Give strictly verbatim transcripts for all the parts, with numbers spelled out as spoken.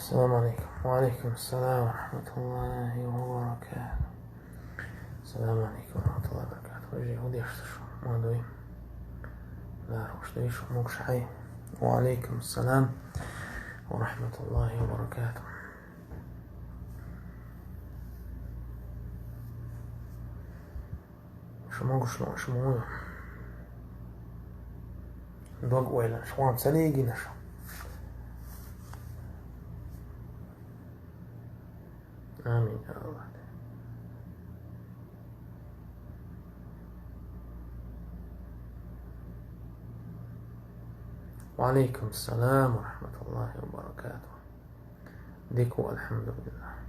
السلام عليكم. وعليكم السلام ورحمة الله وبركاته. السلام عليكم ورحمة الله وبركاته. Вежарий, хӀун деш ду шу? Ма дуй. Ларваш дуй шу, могуш хьай. وعليكم السلام ورحمة الله وبركاته. Шу могуш ма, шу ма вуй. Дог ойла, шу ван ца легина шу. Амин, я Аллах. وعليكم السلام ورحمة الله وبركاته. Дика ву, алхьамдулиллахӀ.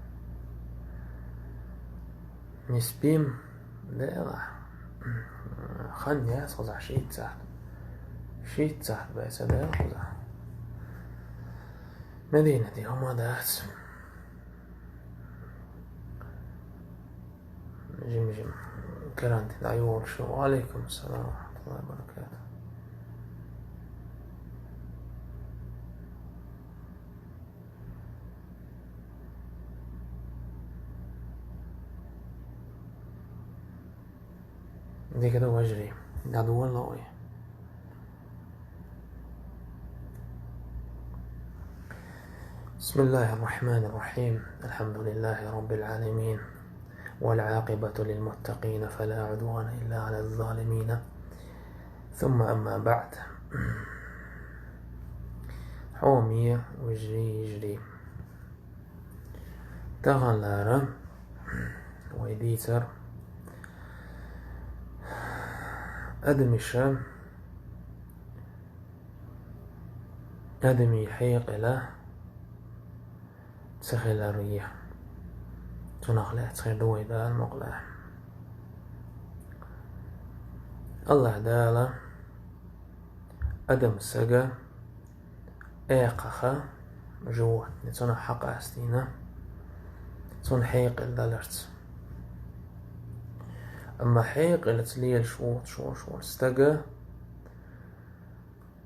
Не спим, Дела. Хан яц хоза шийтта сахьат. Шийтта сахьат бай ца дела хоза. Мединате хӀума дац. Жим-жим. Карантин дӀайолуш. وعليكم السلام ورحمة الله وبركاته. Дика ду, вежарий. ДӀадолалахь вай. بسم الله الرحمن الرحيم. الحمد لله رب العالمين. والعاقبة للمتقين فلا عدوان إلا على الظالمين. ثم أما بعد. Хьоме, вежарий, йижарий. Таханлера вай дийцар адамаша, адамий хьекъал ца хилар я. Цунах лаьцна хир ду вай Дала мукъалахь. АллахӀ Дала адам сага экхаха животное, цунах хьакъастийна, цунна хьекъал даларца. Амма хьекъалца лелаш воцуш волуш волу стага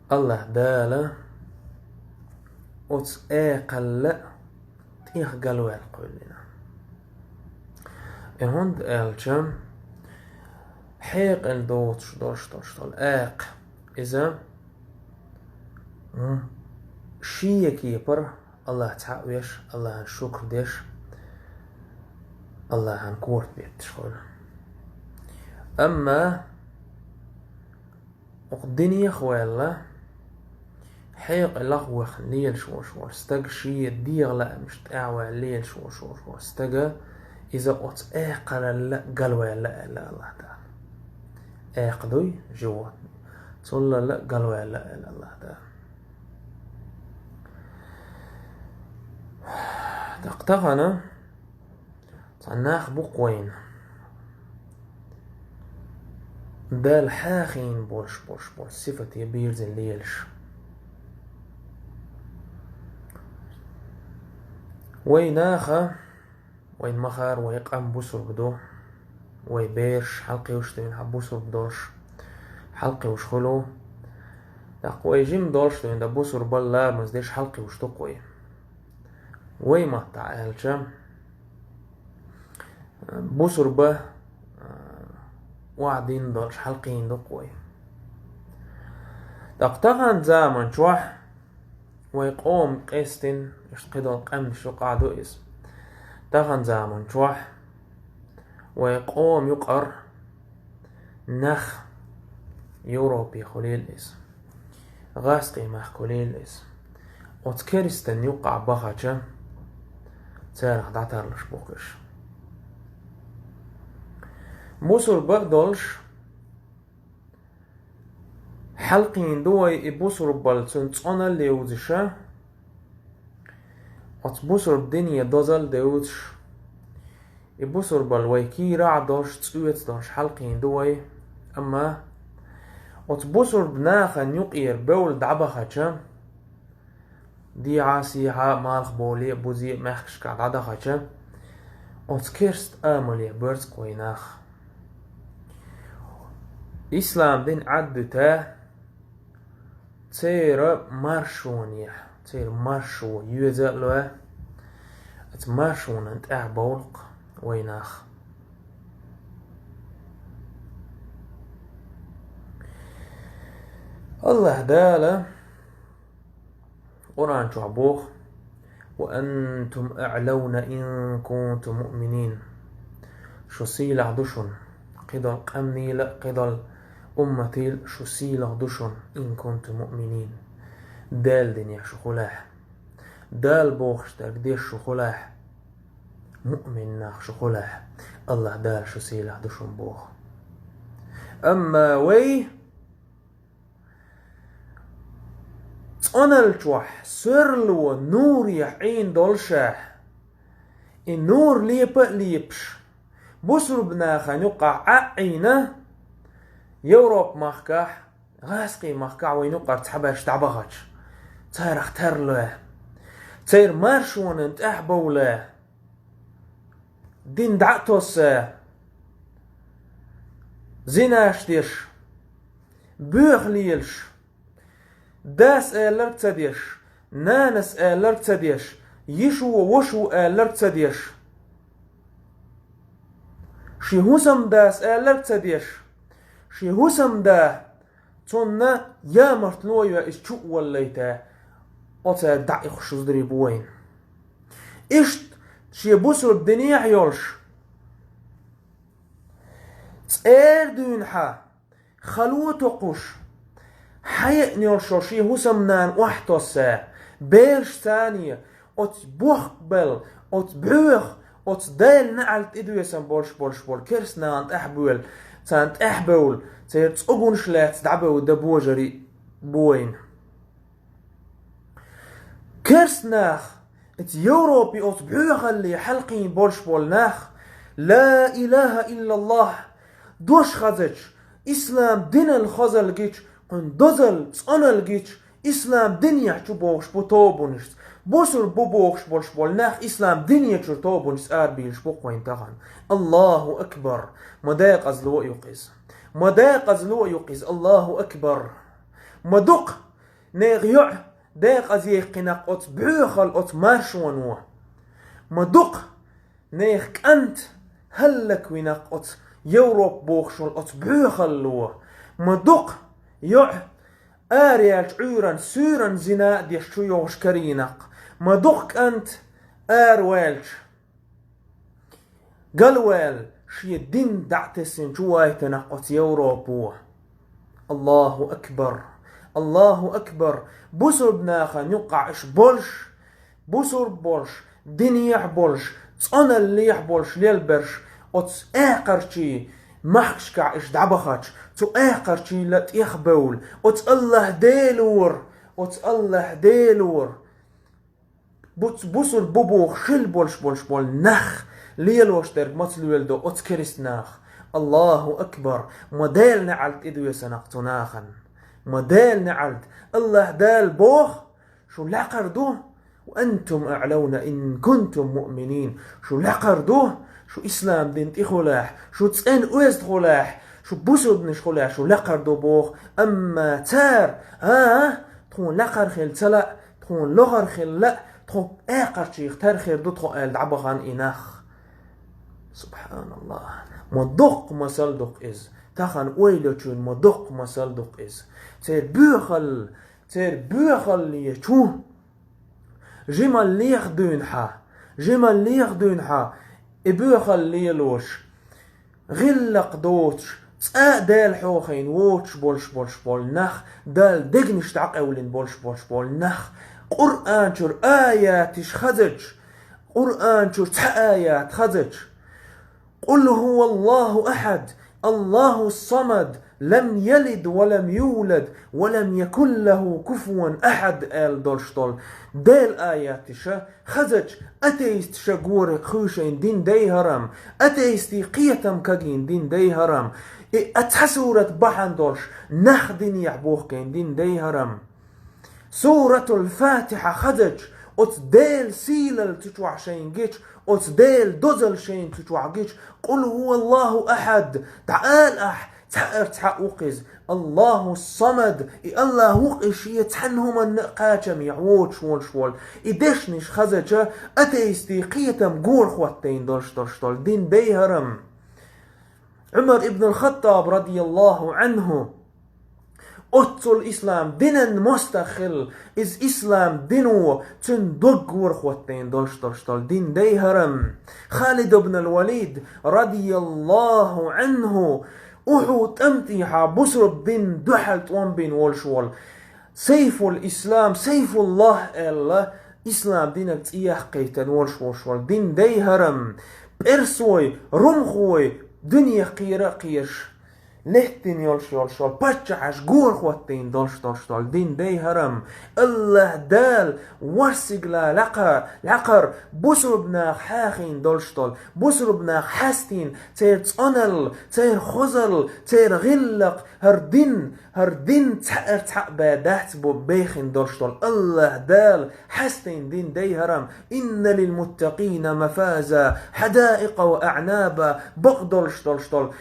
АллахӀ Дала оцу экхалла тӀех галваьлла кхоьллина. И хӀунда аьлча, хьекъал доцуш долуш долуш долу экха, иза, м, шен кепара АллахӀ цхьаъ веш, АллахӀан шукр деш, АллахӀан корта бетташ хуьлу. Амма оцу динех а ваьлла, хьекъалах а вахана лелаш волуш волу стаг, шен дегӀан лаамашна тӀаьхьаваьлла лелаш волуш волу стага, иза оцу экхаллал галваьлла аьлла АллахӀ Дала. Экха дуй, животное, цуллал галваьлла аьлла АллахӀ Дала. ТӀаккха тахана цхьа нах бу-кх вайна, Дала хьахийна болуш болуш болу сифате бирзина лелаш. Вай наха, вайн махара вай къам бусурба ду, вай бераш хьалкхевш дуьйна хьан бусурба долуш хьалкхевш хуьлу. ТӀаккха вай жима долуш дуьйна дан бусурбал ламаз деш хьалкхевш ду-кх вай. Вай маттахь аьлча, бусурба, а, охьадина долуш хьалкхийна ду-кх вай. ТӀаккха тахана заман чохь вай къоман къестина, иштта кхидолу къаьмнаш юкъахь ду иза. Тахана заман чохь вай къоман юкъара нах, Европе хуьлийла иза, гӀазкхийн махка хуьлийла иза, оцу керстанна юккъахь бахча, царах дӀатарлуш бу-кх уьш. Бусурба а долуш, хьалкхийна ду вай и бусурбал цуьнан цӀонал а евзаш, оцу бусурба дине дозал а девзаш, и бусурбал вай кийрахь а долуш, цӀоьца а долуш хьалкхийна ду вай, амма оцу бусурба нахана юкъера бевлла дӀабахча, дехьа-сехьа, малхбовле а, бузе а мехкашкахь дӀадахча, оцу керста амале боьрзу-кх вай нах. Ислам дин Ӏаддуьту церан маршонехь, церан маршо йоьза а лой, Оцу маршонан тӀаьхьа бовла-кх вай нах. АллахӀ Дала Къуръан чохь боху: «Ва антум аълавна ин кунтум муъминин». Шу сийлахь ду шуна. Кхидолу къаьмнийла а, кхидолу умматийла а шу сийлахь ду шуна, ин кунтум муъминин. Делан динехь шу хуьлахь. Дала бохуш дерг деш шу хуьлахь. Муъмин нах шу хуьлахь. АллахӀ Дала шу сийлахь ду шуна боху. Амма вай цӀоналла чохь соьрло нуре Ӏийна долуш а, и нур лепа а лепаш, бусурба нахана юккъахь Ӏа а Ӏийна, Европа-махкахь, гӀазкхий-махкахь вайна юккъара цхьаберш дӀабахача, царах тарло, церан маршонан тӀаьхьа бовла, дин дӀа а тосса, зинаш деш, боьха лелаш, дас аьлларг ца деш, нанас аьлларг ца деш, йишо, вошо аьлларг ца деш, шен хӀусамдас аьлларг ца деш, шен хӀусамда цунна ямартло а йо, иза чу а валлайта, оцара дӀа а ихуш зударий бу вайна. Иштта шен бусурба динехь а йолуш, цӀера дуьйна хьан, хало а токхуш, хьаеъна йолуш йолу шен хӀусамнана охьатосса, бераш царна, оцу бохкабелла, оцу боьха, оцу Делан неӀалт тӀедоьсам болуш болуш болу керстанахана тӀаьхьа бевлла, царна тӀаьхьа бевлла, церан цӀогунаш лаьцна дӀабевлла дан божарий бу вайна. Керстанах, эца Европе оцу боьхалле хьалкхийна болуш болу нах, ла илаха иллаллахӀ, дош хазачу, ислам динал хазалла гича, кхуьнан дозалла, цӀоналла гича, ислам динехь чу богӀуш бу тобанашца. Бусурба бу бохуш болуш болу нах ислам дине чуьра тобанашца арабийлаш бу-кх вайна тахана. АллахӀу акбар! Ма декъазло а ю-кх иза. Ма декъазло а ю-кх иза. АллахӀу акбар! Ма ду-кх нехан йоӀ декъазъяьккхинарг оцу боьхалла, оцу маршоно. Ма ду-кх нехан кӀант хӀаллаквинарг оцу Европа бохуш волу оцу боьхалло. Ма ду-кх йоӀ араяьллачу Ӏуьйранна суьйранна зина а деш чу йогӀуш карийнарг. Ма ду-кх кӀант араваьлча, галваьлла, шен дин дӀа а тесна чу вайтинарг оцу Европо. АллахӀу акбар! АллахӀу акбар! Бусурба нахана юккъахь уьш болуш, бусурба болуш, динехь болуш, цӀоналлехь болуш лелберш оцу экхарчийн махкашкахь уьш дӀабахача, цу экхарчийла тӀехбевлла, оцу АллахӀ Делора, оцу АллахӀ Делора буц-, бусурба бу бохуш хилла болуш болуш болу нах лелош дерг маца леладо оцу керстанаха? АллахӀу акбар! Ма Делан неӀалт тӀедоьсинарг цу нахана. Ма Делан неӀалт! АллахӀ Дала боху: «Шу лакхара ду, ва антум аълавна ин кунтум муъминин». Шу лакхара ду, шу ислам дин тӀе хуьлахь, шу цӀена оьзда хуьлахь, шу бусурбанаш хуьлахь, шу лакхара ду боху. Амма цара: «А, тхуна лакхара хила ца лаьа, тхуна лохара хила лаьа, тхо экхарчех тера хир ду тхо», — аьлла дӀабахана и нах. СубхьаналлахӀ! Ма доккха масал ду-кх иза. Тахана ойла йочуьнан ма доккха масал ду-кх иза. Церан боьхалла, церан боьхалле чу жималлех дуьйна хьан, жималлех дуьйна хьан, и боьхалла лелош, гӀиллакх доцуш, цкъа а Дела хьехийна воцуш болуш болуш болу нах, Далла дегнаш дӀакъевлина болуш болуш болу нах, Къуръан чуьра аяташ хазача, Къуръан чуьра цхьа аят хазача: «Къул хӀуваллахӀу ахьад, АллахӀу самад, лам ялид ва лам юлад, ва лам якун лахӀу куфуван ахьад», — аьлла долуш долу Делан аяташа хазача, атеисташа гора хуьйшийна дин дай хӀара-м, атеистийн кхетам кагийна дин дай хӀара-м, и а цхьа сурат бахьана долуш нах динехь бохкийна дин дай хӀара-м. Суратул Фатихьа хазача, оцу Делан сийлалла цу чохь шайна гича, оцу Делан дозалла шайна цу чохь гича, «Къул хӀуваллахӀу ахьад», дӀаала ахь, Цхьаъ-, цхьаъ ву-кх иза. Аллаху Самад, и Аллах ву-кх иза шен цхьанна хӀуманна а кхачаме воцуш волуш волу. И дешнаш хазача, атеистийн кхетам гора хӀоттийна долуш долуш долу дин дай хӀара-м. Ӏумар ибн ал-Хаттаб, радияллаху Ӏанху, оццул ислам динан мостагӀа хилла, иза ислам дино цуьнан дог гора хӀоттийна долуш долуш долу дин дай хӀара-м. Халид ибн ал-Валид, радияллаху Ӏанху, Ухьуд тӀам тӀехьа бусурба дин дуьхьал тӀом бина волуш волу. Сайфул Ислам, Сайфуллах аьлла, ислам динаг цӀе яккхийтина волуш волуш волу дин дай хӀара-м. Пӏерсой, румхой, дуьне кхера а кхераш, леттина йолуш йолуш волу паччахьаш гора хӀоттийна долуш долуш долу дин дай хӀара-м. Аллах Дала ворхӀ сигала лакха-, лакхара бусурба нах хьахийна долуш долу, бусурба нах хьастийна, церан цӀоналла, церан хозалла, церан гӀиллакх, хӀара дин, хӀара дин цхьаъ-, цхьаъ бен дац бу бехина долуш долу. Аллах Дала хьастийна дин дай хӀара-м. Инна лил муттакъийна мафаза, хьадаикъа ва аънаба, бакъ долуш долуш долу.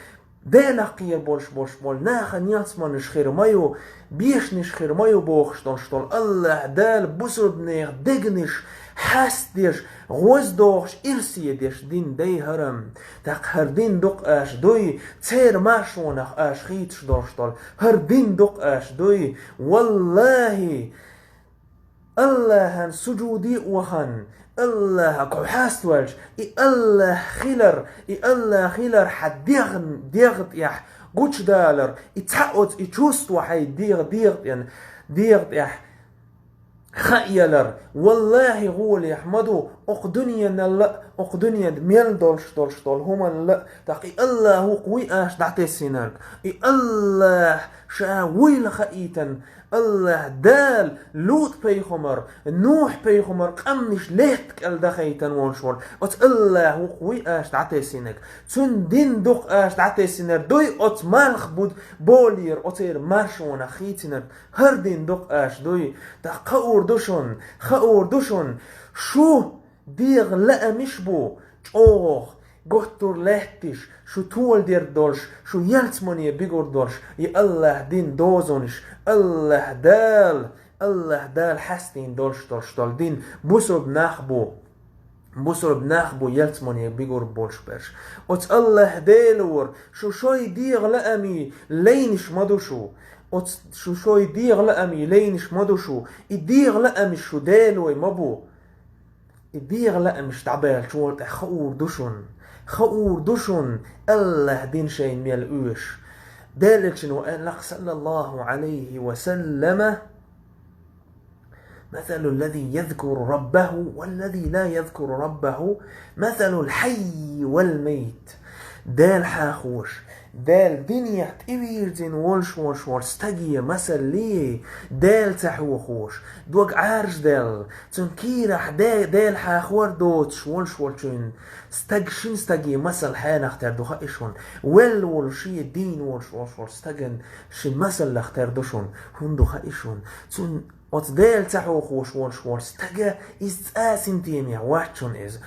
Делах кхера болуш болуш болу нахана ялсаманаш хир ма ю, бешнаш хир ма ю бохуш долуш долу. Аллах Дала бусурба нехан дегнаш хьастадеш, гӀоздохуш, ирсе деш дин дай хӀара-м. ТӀаккха хӀара дин ду-кх аша дуй, церан маршонах аша хийцаш долуш долу. ХӀара дин ду-кх аша дуй. Валлахи, Аллахьан сужуде а вахана, Аллахьа кху хьастваьлча, и Аллахь хилар, и Аллахь хилар хьан дегӀ-, дегӀ тӀехь гучудалар, и цхьа оцу и чувство хьайн дегӀ-, дегӀ тӀен-, дегӀ тӀехь хаа ялар. Валлахи, гӀолехь ма ду, окху дуьненал а, окху дуьненан мел долуш долуш долу хӀуманал а, тӀаккха и Аллахь ву-кх вуй аша дӀатесинарг. И Аллахь ша вуйла хаийтина, Аллахь Дала Лут-пайхамар, Нухь-пайхамар къаьмнаш летта кӀел дахийтина волуш волу. Оцу Аллахь ву-кх вуй аша дӀатесинарг. Цуьнан дин ду-кх аша дӀатесинарг дуй, оцу малх буд болийра, оцеран маршонах хийцинарг. ХӀара дин ду-кх аша дуй. ТӀаккха хуур ду шуна, хуур ду шуна, шу дегӀан лаамаш бу, чӀогӀа готтур лаьтташ, шу толадер долуш, шу ялсамане бигур долуш, и Аллахь дин дозанаш, Аллахь Дала, Аллахь Дала хьастийна долуш долуш долу дин бусурба нах бу. Бусурба нах бу ялсамане бигур болуш берш. Оцу Аллахь Дела вара, шу шой дегӀан лаамийн лайнаш ма ду шу. Оцу шу шой дегӀан лаамийн лайнаш ма ду шу. И дегӀан лаамаш шу Делой ма бу. И дегӀан лаамаш дӀабаьллачул тӀаьхьа хуур ду шуна. Хуур ду шуна Аллахь дин шайна мел оьшу. Делан Элчано аьлла-кх, саллаллаху Ӏалайхи ва саллама: مثل الذي يذكر ربه والذي لا يذكر ربه مثل الحي والميت. Дела хьахош, Дела динехь тӀевирзина волуш волуш волу стаге масалле, Дела ца хьохош, дог Ӏаьржаделла, цуьнан кийрахь Де-, Дела хьахор доцуш волуш волчун стаг шин стаге масал хьенах тера ду хаьий шуна, велла волу шен дийна волуш волуш волу стаган шин масаллах тера ду шуна, хӀунда ду хаьий шуна, цуьнан Оцу Дела ца хьохош волуш волу стага иза цкъа синтемехь вац шуна иза.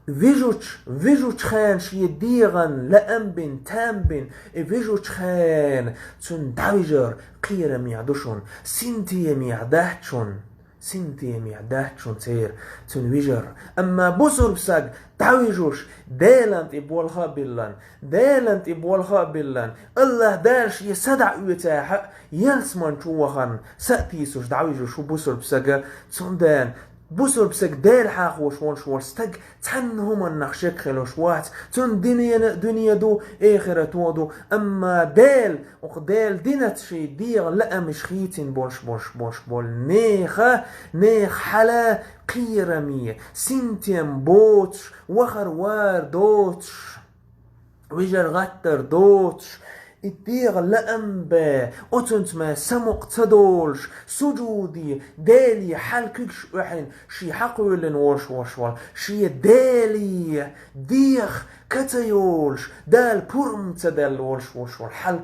Вижучу, вижучу хенахь шен дегӀан лаам бина, там бина, и вижучу хенахь цунна дӀавижар кхерамехь ду шуна, синтемехь дац шуна, синтемехь дац шуна церан, цунна вижар. Амма бусурба саг дӀавижуш, Делан тӀе болх а биллан, Делан тӀе болх а биллан, Аллах Дала шен са дӀа оьцахь а, ялсаман чу вахана, са а тийсуш дӀавижуш ву бусурба сага, цундела бусурба сага Дела хьахош волуш волу стаг цхьанна хӀуманнах шек хилуш вац, цунна дуьнена а дуьне ду, эхарато а ду, амма Дела, оха Дела динаца шен дегӀан лаамаш хийцина болуш, болуш, болуш болу неха, нехан хьала кхераме, синтем боцуш, вахар вар доцуш, вижар гӀаттар доцуш, и дегӀан лаам бен, оцунца ма самукъа ца долуш, сужуде, Деле хьал куьгаш оьхьина, шен хьакхоьллина волуш волуш волу, шен Деле дегӀ ка ца йолуш, Дала пурба ца делла волуш волуш волу хьал.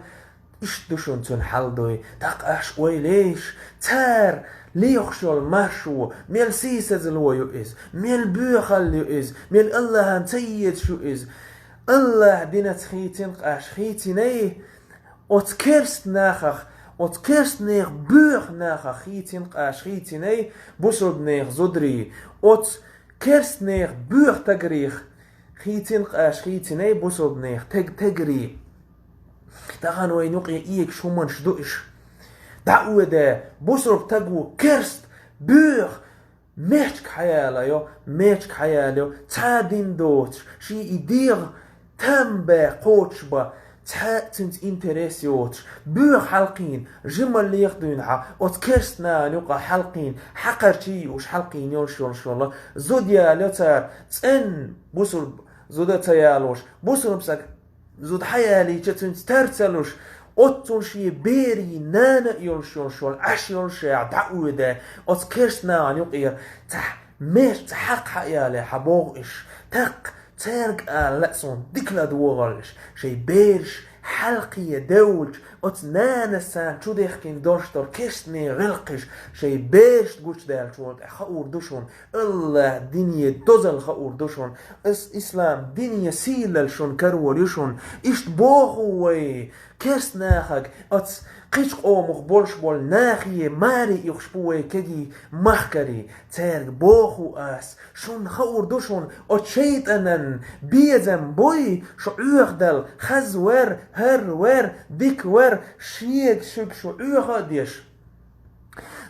Иштта ду шуна цуьнан хьал дуй, тӀаккха аш ойла еш, цара лехуш йолу маршо, мел сийсазло ю иза, мел боьхалла ю иза, мел Аллахьан ца езаш ю иза. Аллахь динаца хийцина-кх аш, хийцинай, Оцу керст нахах, оцу керст нехан боьха нахах хийцина-кх аша, хийцинай бусулба нехан зударий. Оцу керст нехан боьха тагарих хийцина-кх аша, хийцинай бусулба нехан таг-, тагарий. Тахана вайна юкъе эгаш хӀуманаш ду иш. ДӀаоьде, бусулба таго керст боьха мехках хьаялайо, мехках хьаялайо, цхьа дин доцуш, шен и дегӀ там бен кхочушбан, цхьа а цуьнца интерес йоцуш, боьха хьалкхийна, жималлех дуьйна хьа, оцу керст нахана юкъа хьалкхийна, хьакхарчий уьш хьалкхийна йолуш йолуш йолу, зуда ялайо цара, цӀенна бусулба зуда ца ялош, бусулба саг зуда хьаялийча, цуьнца тар ца луш, оццул шен берийн нана а йолуш йолуш йолу, Ӏаш йолушехь дӀаоьде, оцу керст нахана юкъера цхьа меш, цхьа хьакха хьаяле хьан боху иш. ТӀаккха цаьрга ала лаьа суна дика ладогӀалаш, шайн бераш хьалкхе девлча, оцу нанас царна чудехкина долуш долу керст нехан гӀиллакхаш шайн берашна гучудаьллачул тӀаьхьа хуур ду шуна. АллахӀ дине дозалла хуур ду шуна, ас ислам дине сийлалла шуна карор ю шуна. Иштта боху вай, керст нахаг, оцу кхечу къомах болуш болу нахе маре ихуш бу вай кегий махкарий. Цаьрга боху ас, шуна хуур ду шуна, оцу шайтӀанан безам буй шу Ӏоьхадала, хаза вар, хӀара вар, дика вар, шега шуьга шу Ӏоьха а деш.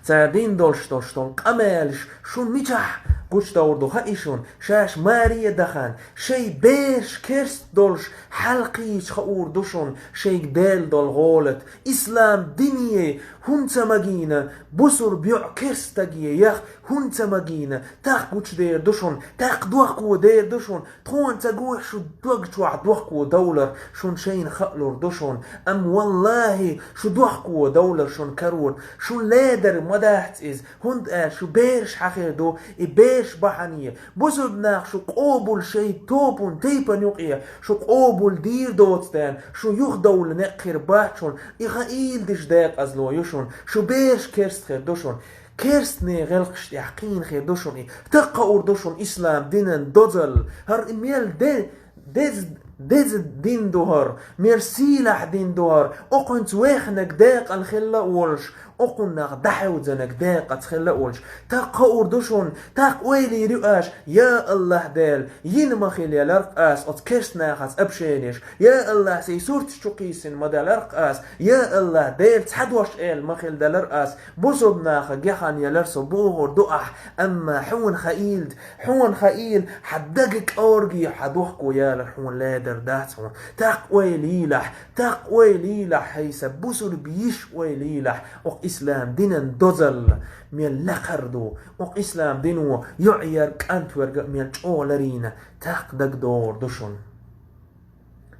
Цара дина долуш долуш долу къамелаш шун мичахь гучудовр ду хаьий шуна, шаьш маре а дахана, шайн бераш керст долуш хьалкхийча хуур ду шуна, шайга Делан долу гӀолат. Ислам дине хӀунда ца магийна, бусурба йоӀ керстаге яха хӀунда ца магийна, тӀаккха гучудер ду шуна, тӀаккха дохко дер ду шуна, тхуна ца гой шу дог чохь дохко довлар, шуна шайна хаалур ду шуна. Амма валлахӀи, шу дохко довлар шуна карор, шуна ледар ма дац иза, хӀунда аьлча шу бераш хьан хир ду, и бераш бахьане. Бусурба нах шу къобал шайн топун тайпан юкъе, шу къобал дийр доцу ден, шу юхадовла некъ хир бац шуна, и хаийла диш декъазло ю шуна, шу бераш керст хир ду шуна. Керстне гӀелкхаш тӀехь кхийна хир ду шуна и. ТӀаккха хуур ду шуна ислам динан дозалла. ХӀара и мел де-, деза, деза дин ду хӀара, мел сийлахь дин ду хӀара. Окхуьнца вехнаг декъала хилла а волуш, окхуннах дӀахьевзанаг декъаца хилла а волуш. ТӀаккха хуур ду шуна, тӀаккха ойла йийр ю аша, я АллахӀ Дела, йина ма хила яларх ас оцу керст нахаца общенеш. Я АллахӀ, сайн сурташ чу кхийсина ма даларх ас. Я АллахӀ, Дела, цхьа дош эла ма хила далар ас. Бусурба нахах гехана ялар со бохур ду ахь, амма хьуна хаийла, хьуна хаийла, хьан дага кӀорге хьан дохко ялар хьуна ледар дац хьуна. ТӀаккха ойла йийлахь, тӀаккха ойла йийлахь, хьайса бусурба йиш ойла йийлахь, окху ислам динан дозалла мел лакхара ду, окху ислам дино йоӀ яр, кӀант верг а мел чӀогӀа ларийна, тӀаккха дагадогӀур ду шуна.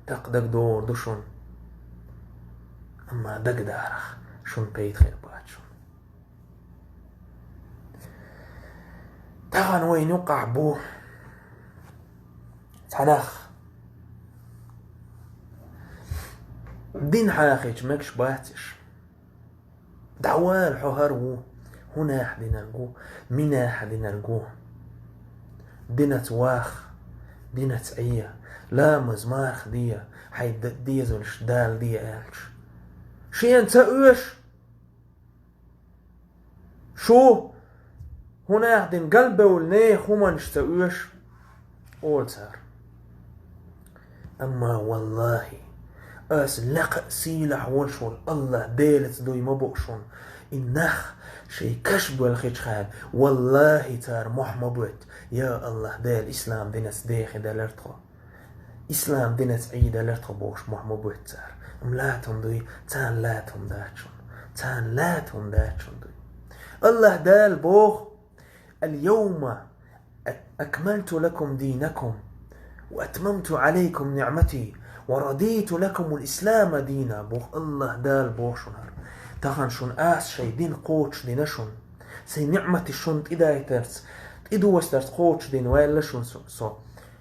ТӀаккха дагадогӀур ду шуна. Амма дагадарах шуна пайда хир бац шуна. Тахана вайна юкъахь бу цхьа нах. Дин хьахийча мегаш бац иш. ДӀавала хьо хӀара ву, хӀунах динарг ву, минах динарг ву. Динаца ваха, динаца Ӏе, ламаз марха де, хьайн д-, дезалш Дала де аьлча. Шена ца оьшу? Шу хӀунах дина галбевлла нехан хӀуманаш ца оьшу, олу цара. Амма, валлахӀи, ас лакха а сийлахь волуш волу АллахӀ Делаца дуй ма бу шуна. И нах шайн каш боьлхичхьана, валлахӀи, цара мохь ма боьтту, я АллахӀ Дела, ислам динаца дехи далар тхо. Ислам динаца Ӏийдалар тхо бохуш мохь ма боьтту цара. Амма лаьтта хӀума дуй, царна лаьтта хӀума дац шуна. Царна лаьтта хӀума дац шуна дуй. АллахӀ Дала боху: «اليوم أكملت لكم دينكم وأتممت عليكم نعمتي ورضيت لكم الإسلام دينا», боху АллахӀ Дала боху шуна хӀара. Тахана шуна ас шайн дин кхочушдина шуна. Сайн ниӀматаш шуна тӀедайтарца, тӀедостарца кхочушдина ваьлла шуна со.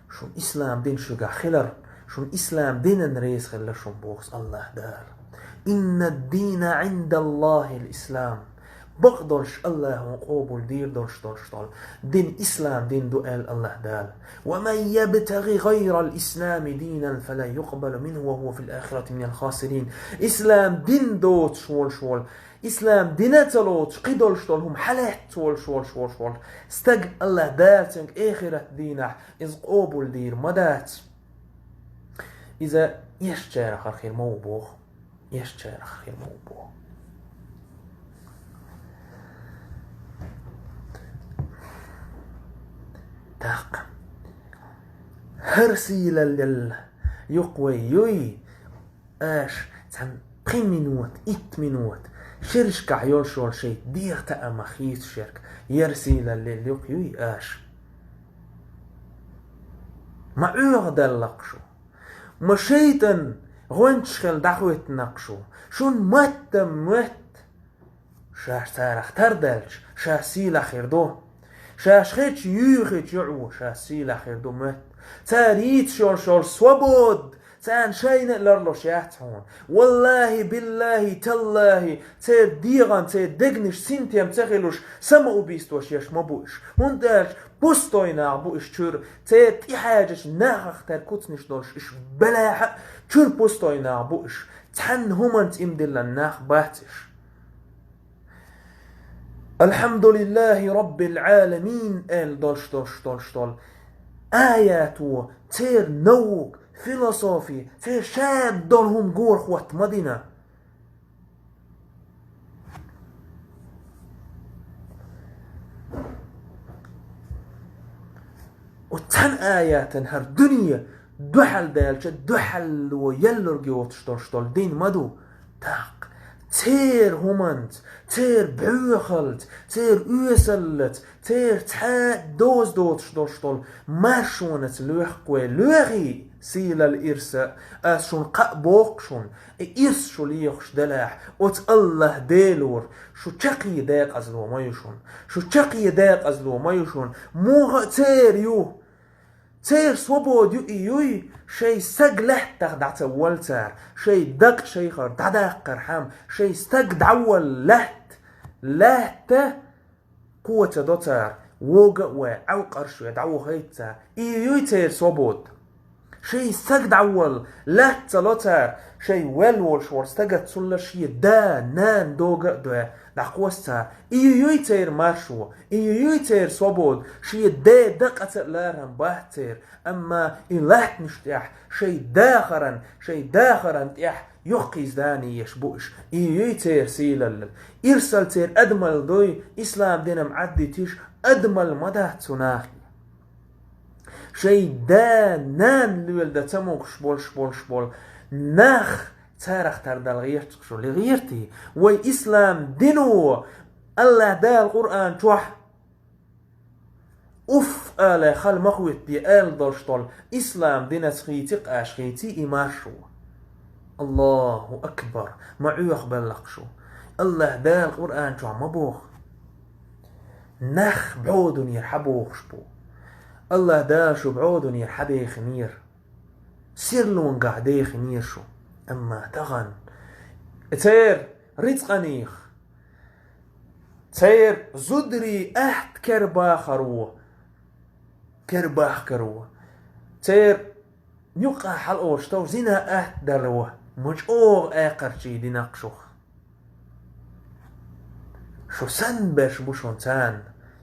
Шун ислам дин шуьгахь хилар, шун ислам динан реза хилла шун боху АллахӀ Дала. «إن الدين عند الله الإسلام». бакъдолуш, Аллахьо къобалдийр долуш долуш долу дин ислам дин ду аьлла Аллахь Дала. «Ва ман ябтагӀи гӀайрал ислами динан фалан юкъбала минху ва хува фил ахирати минал хасирин». Ислам дин доцуш волуш волу, ислам дина ца лоцуш кхидолуш долу хӀума хьалаьцна волуш волуш волуш волу стаг Аллахь Дала цуьнга эхират дийнахь иза къобалдийр ма дац. Иза эшначарах хир ма ву боху. Эшначарах хир ма ву боху. ТӀаккха хӀара сийлаллел юкъа вай юй аша цхьана пхи минот, итт минот, шерашкахь йолуш йолу шайн дегӀан таамах хийцуш ерг, хӀара сийлаллел юкъа юй аша. Ма Ӏоьхьадаллакх шу. Ма шайтӀан гӀоьнчаш хила дӀахӀоьттинакх шу. Шун матта моьтту. Шаьш царах тардаьлча, шаьш сийлахь хир ду. Шаьш хечу юьйхичу юьхьо, шаьш сийлахь хир ду моьтту. Цара йийцуш йолуш йолу свобода царна шайна а ларлуш яц хьуна. Валлахьи, биллахьи, таллахьи, церан дегӀан, церан дегнаш синтем ца хилуш, самоубийство еш ма бу уьш. ХӀунда аьлча пустой нах бу уьш чуьра, церан тӀехьаьжча нахах тера куьцнаш долуш уьш белахь а, чуьра пустой нах бу уьш. Цхьанна хӀуманца имдиллина нах бац уьш. «Алхьамдулиллахьи Раббил Ӏаламин», аьлла долуш, долуш, долуш долу аято, церан наука, философия, церан шадолу хӀума гора хӀотта ма дина. Оцу цхьана аятан хӀара дуьне дуьхьал даьлча, дуьхьало еллург йоцуш долуш долу дин ма ду. ТӀаккха церан хӀуманца, церан бӀоьхалца, церан оьсаллаца, церан цхьа а доза доцуш долуш долу маршонаца лоьху вай, лоьхий сийлалла ирс а, ас шуна кхаъ боху шуна, и ирс шу лехуш делахь, оцу Аллахь Делора шу чаккхе декъазло ма ю шуна. Шу чаккхе декъазло ма ю шуна. Муха а церан ю. Церан свобода ю и юй, шайн саг лаьттах дӀа ца волла цара, шайн дакъа шайхара дӀадаккхархьама, шайн стаг дӀаволла лаьтта, лаьтта кхо ца до цара, вога а вай, Ӏовкъарш вай дӀавохайта цара. И юй церан свобода. Шайн саг дӀаволла лаьтта ца ло цара, шайн вел волуш волу стагат цулла шен да, нана дога а дой, дӀакхосса цара. И юй церан маршо, и юй церан свобода, шен ден дакъаца а ларам бац церан, амма и латтанаш тӀехь, шайн дахаран, шайн дахаран тӀехь йоккхийза дани еш бу уьш. И юй церан сийлаллал. Ирсал церан адамал дуй, ислам динам Ӏаддитиш, адамал ма дац цу нахе. Шайн да, нана лоьла дан ца могуш болуш, болуш болу нах царах тардала гӀерташ шу, ли гӀертий? Вай ислам дино Аллахь Дала Къуръан чохь уф алай хала ма хӀоьттий аьлла долуш долу ислам динас хийци-кх аша, хийций и маршо. Аллаху акбар! Ма Ӏоьхьабаллакх шу. Аллахь Дала Къуръан чохь ма боху: «Нах бӀодунера хьан бохуш бу». Аллахь Дала шу бӀодунера хьан дехинера. Сирлонгахь дехинера шу. Амма тахана церан рицкъаних, церан зударий атта кербахаро, кербахкаро, церан юкъа хьалаош тов зина атта дало, ма чӀогӀа акхарчий динакх шух. Шу санна берш бу шун царна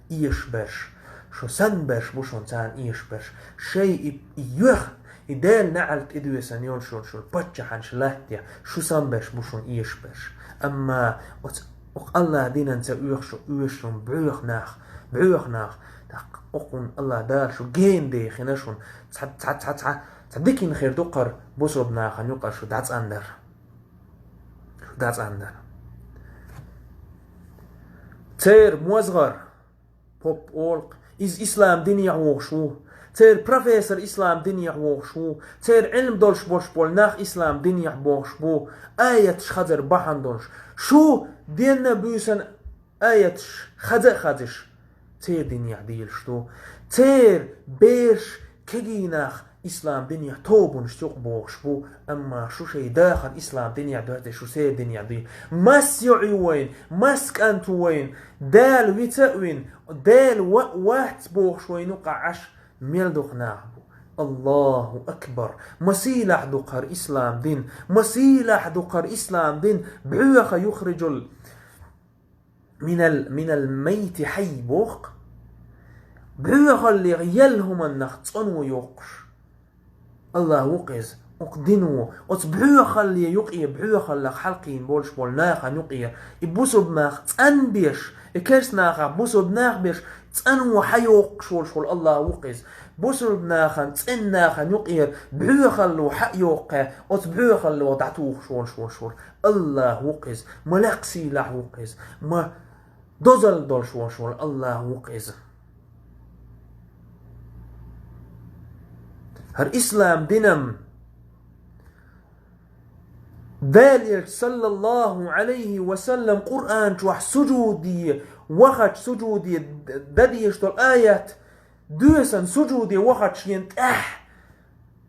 эшаш берш. Шу санна берш бу шун царна эшаш берш. Шай и, и юьхь, и Делан неӀалт тӀедоьсан йолуш йолу шун паччахьан шу латтехь, шу санна берш бу шун эшаш берш. Амма оцу, оцу Аллахь динан ца оьхуш, оьшуш шун бӀоьху нах, бӀоьху нах, тӀаккха оцу Аллахь Дала шу гена дехина шун, цхьа, цхьа, цхьа, цхьа, цхьа дикина хир ду кхара бусурба нахана юкъара шу дӀацӀандар. ДӀацӀандан. Церан мозгӀар, поп олу-кх, иза ислам динехь вохуш ву. Церан профессор ислам динехь вохуш ву. Церан Ӏилма долуш болуш болу нах ислам динехь бохуш бу. Аяташ хазар бахьана долуш. Шу денна буьйсан аяташ хаза а хазаш, церан динехь дийлаш ду. Церан бераш кегий нах ислам динехь тобанаш юкъа бохуш бу, амма шу шайн дахар ислам динехь доьху, шу се динехь дуй. Мас йоӀ ю вайн, мас кӀант ву вайн, Дала вица а вина, Дала ва а вац бохуш вайн юкъахь Ӏаш, мел дукха нах бу. Аллаху акбар! Ма сийлахь ду хӀара ислам дин! Ма сийлахь ду хӀара ислам дин! Бхьоьха юхриджул минал, минал майти хьай боху. Бхьоьхаллех елла хӀуманах цӀано йоккхуш. Аллах ву-кх иза, оцу дино, оцу бхьоьхалле юкъе, бхьоьхаллах хьалкхийна болуш болу нахана юкъе, и бусурба нах цӀанбеш, и керс нахах бусурба нах беш, цӀано хьайоккхуш волуш волу Аллах ву-кх иза. Бусурба нахана, цӀена нахана юкъера бхьоьхалло хьайоккхе, оцу бхьоьхалло дӀатухуш волуш волуш волу Аллах ву-кх иза, ма лекха сийлахь ву-кх иза, ма дозалла долуш волуш волу Аллах ву-кх иза. ХӀара ислам динам Дала елча, саллаллаху Ӏалайхи ва саллам, Къуръан чохь сужуде вахача, сужуде д-, дан дезаш долу аят доьсан, сужуде вахача шена тӀехь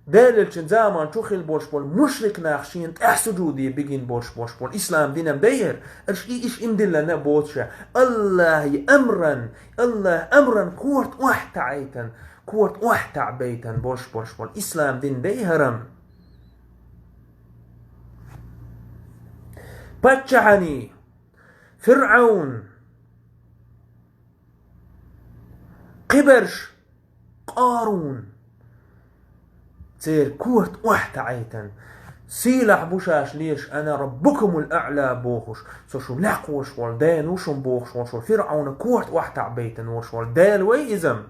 Делан элчан заман чу хилла болуш болу мушрик нах шена тӀехь сужуде бигина болуш болуш болу ислам динам дайхьира, аша и иша имдиллана а боцуша. Аллахьи амран, Аллахь амран корта охьатаӀайтан, корта охьатаӀбайтан болуш болуш болу ислам дин дайхьарам. Паччахьани, ФирӀаун, кхиберш, Къарун. Церан корта охьатаӀайтан. Сийлахь бу шаьш леш, ана раббукумул аӀла бохуш, со шу лакхволуш волу Дела ву шун бохуш волуш волу ФирӀауна корта охьатаӀбайтан волуш волу Дела вай иза.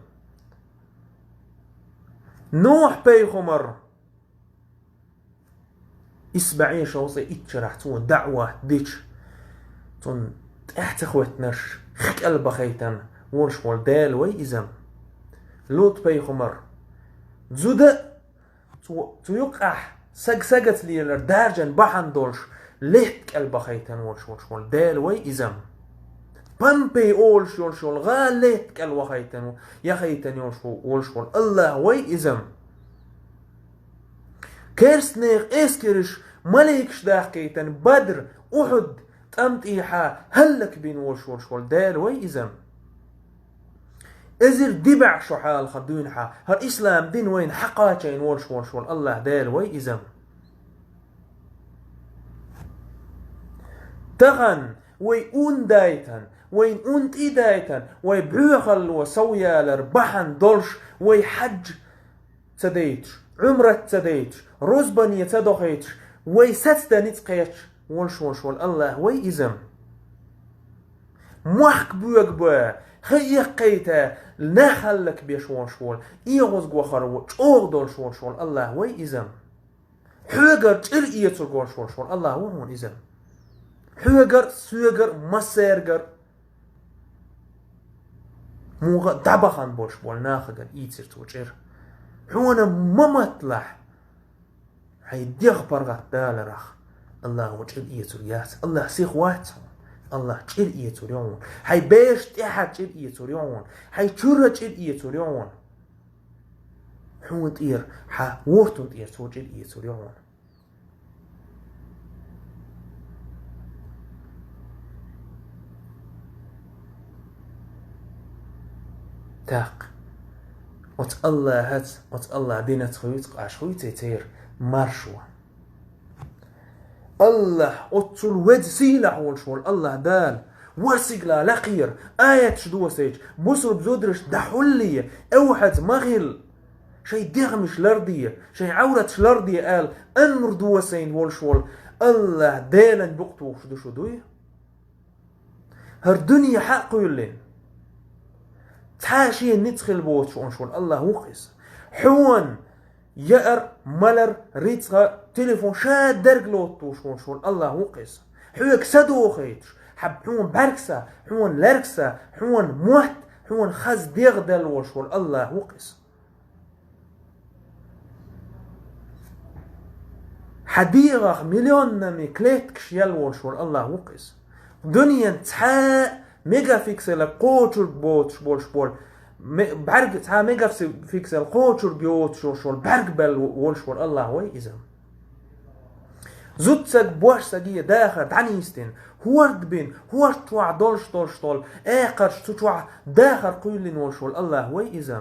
Нухь пайхамар. ИсбаьӀе шовзткъе итт шарахь цо даӀват дича, цунна тӀаьхьа ца хӀоьттинарш хи кӀел бахайтан волуш волу Дела вай иза. Лут пайхамар. Зуда а цо, цу юккъахь саг сагаца лелар даржан бахьана долуш летта кӀел бахайтан волуш волуш волу Дела вай иза. Помпей олуш йолуш йолу гӀала летта кӀел вахайтан, яхайтан йолуш волуш волу Аллах вай иза. Керстанех эскарш маликаш дахкийтан Бадр, Ухьуд тӀам тӀехьа хӀаллакбина волуш волуш волу Дела вай иза. Эзар дибаьӀ шо хьалха дуьйна хьан, хӀара ислам дин вайна хьакхачийна волуш волуш волу Аллах Дела вай иза. Тахана вай ун дайтан, вайн ун тӀе дайтан, вай бхьоьхалло сов ялар бахьана долуш, вай хьаьжжа ца дайташ, Ӏумрат ца дайташ, рузбане ца дохуьйтуш, вай сацдан ницкъ кхеташ волуш волуш волу Аллах вай иза. Мохк боьгабан, хи эккхийта, нах хӀаллакбеш волуш волу, эгӀаза вахар ву чӀогӀа долуш волуш волу Аллах вай иза. Хьоьгара чӀир эцург волуш волуш волу Аллах ву хьуна иза. Хьоьгара, соьгара, массаьргара. Муха а дӀабахана болуш болу нахагара ийцира цо чӀир. Хьуна ма матлахь, хьайн дегӀ паргӀатдаларах Аллах ву чӀир эцур яц. Аллах сиха вац хьуна. Аллах чӀир эцур ю хьуна. Хьайн бераш тӀаьхьа чӀир эцур ю хьуна. Хьайн чуьра чӀир эцур ю хьуна. Хьуна тӀера, хьан вортун тӀера цо чӀир эцур ю хьуна. ТӀаккха оцу Аллахьаца, оцу Аллахь динаца хуьйцу, къаш хуьйцу церан маршо. Аллахь, оццул веза сийлахь волуш волу Аллахь Дала, ворсигла лакхера, аяташ досийча, бусурба зудараш дӀахьулле, эвхьаза ма хила, шайн дегӀмаш ларде, шайн Ӏавраташ ларде аьлла, амр досийна волуш волу Аллахь Делан букъ тухуш ду шу дуй? ХӀара дуьне хьа а кхоьллина, цхьа а шена ницкъ хила боцуш волуш волу Аллахь ву-кх иза. Хьуна яар, малар, рицкъа, телефон ша дерг лоттуш волуш волу Аллахь ву-кх иза. Хьоьга са дохуьйтуш, хьан хьуна бӀаьрг са, хьуна лаьрг са, хьуна мотт, хьуна хаза дегӀ делла волуш волу Аллахь ву-кх иза. Хьан дегӀах миллионами клеткаш елла волуш волу Аллахь ву-кх иза. Дуьненан цхьа а мегапикселах кхочург боцуш болуш болу ме-, бӀарг цхьа мегафиксел кхочург йоцуш йолуш волу, бӀарг баьлла волуш волу АллахӀ вай иза. Зудсаг, бошсаге дахар дӀанийстина, хӀорд бина, хӀорд чохь долуш долуш долу, экхарш цу чохь дахар кхуьйлина волуш волу АллахӀ вай иза.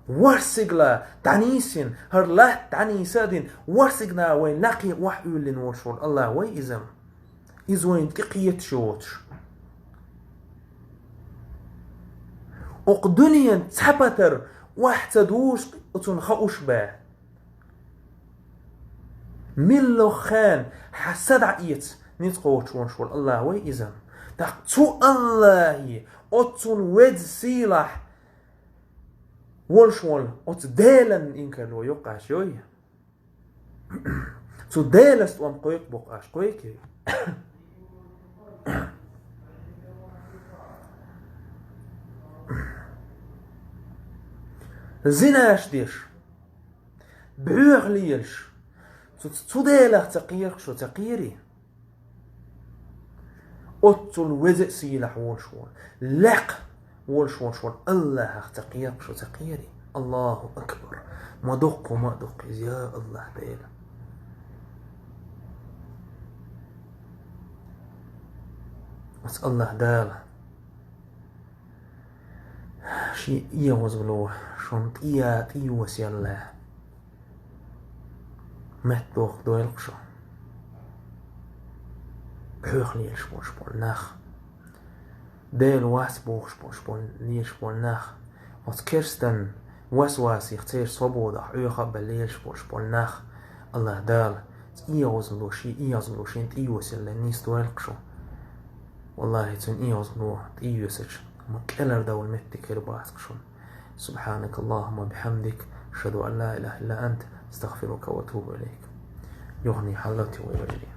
ВорхӀ сигала дӀанийсина, хӀара латта дӀанийса а дина, ворхӀ сигана вайн лакхе охьауьйлина волуш волу АллахӀ вай иза. Иза вайна тӀекхеташ йоцуш. Окху дуьненан цхьа патар охьа ца дузуш оцунна хууш бен. Милла хенахь хьан са дӀаэца ницкъ кхочуш волуш волу АллахӀ вай иза. ТӀаккха цу АллахӀе, оццул веза сийлахь волуш волу оцу Делан инкарло йоккхуш йой? Цу Делан тӀом кхойкху боху аша, кхойкхий? Зинаш деш, боьха лелаш, цу, цу Делах ца кхерахь шу, ца кхерий? Оццул веза а сийлахь волуш волу, лекха волуш волуш волу АллахӀах ца кхерахь шу, ца кхерий? АллахӀу акбар! Ма доккху, ма а доккху иза, я АллахӀ Дела! Аса АллахӀ Дала Шен эгӀазло шуна тӀе а тӀейоселла, меттадохка дойла-кх шу. Боьха лелаш болуш болу нах, Дела вац бохуш болуш болу лелаш болу нах, оцу керстанан васвасех церан свободах Ӏоьху а бан лелаш болуш болу нах, АллахӀ Дала цу эгӀазло, шен эгӀазло шена тӀейоселла нисдойла-кх шу. ВаллахӀи, цуьнан эгӀазло тӀеоьцучу ма кӀелхьардовла меттиг хир бац-кх шуна. سبحانك اللهم وبحمدك، أشهد أن لا إله إلا أنت، أستغفرك وأتوب إليك. Юхане хьалатте вай вежарий.